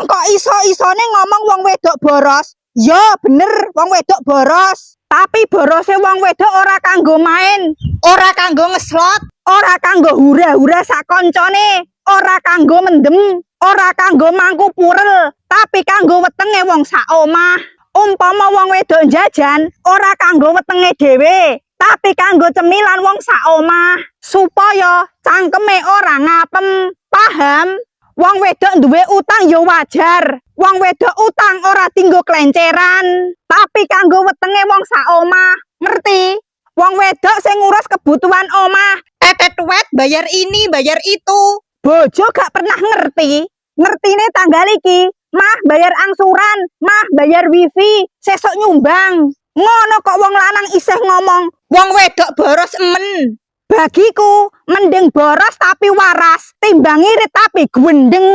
Lanang kok iso-isone ngomong wong wedok boros. Yo bener, wong wedok boros. Tapi borose wong wedok ora kanggo main, ora kanggo ngeslot, ora kanggo hura-hura sak koncone, ora kanggo mendem, ora kanggo mangku purel, tapi kanggo wetenge wong sak omah. Umpama wong wedok jajan, ora kanggo wetenge dhewe, tapi kanggo cemilan wong sak omah, supaya cangkeme ora ngapem. Paham? Wong wedok duwe utang ya wajar. Wong wedok utang ora dinggo klenceran, tapi kanggo wetenge wong sak omah. Ngerti? Wong wedok sing ngurus kebutuhan omah, tetet tuwet bayar ini, bayar itu. Bojo gak pernah ngerti. Ngertine tanggal iki, mah bayar angsuran, mah bayar wifi, sesuk nyumbang. Ngono kok wong lanang isih ngomong, wong wedok boros emen. Bagiku, mending boros tapi waras, timbang ngirit tapi gendeng.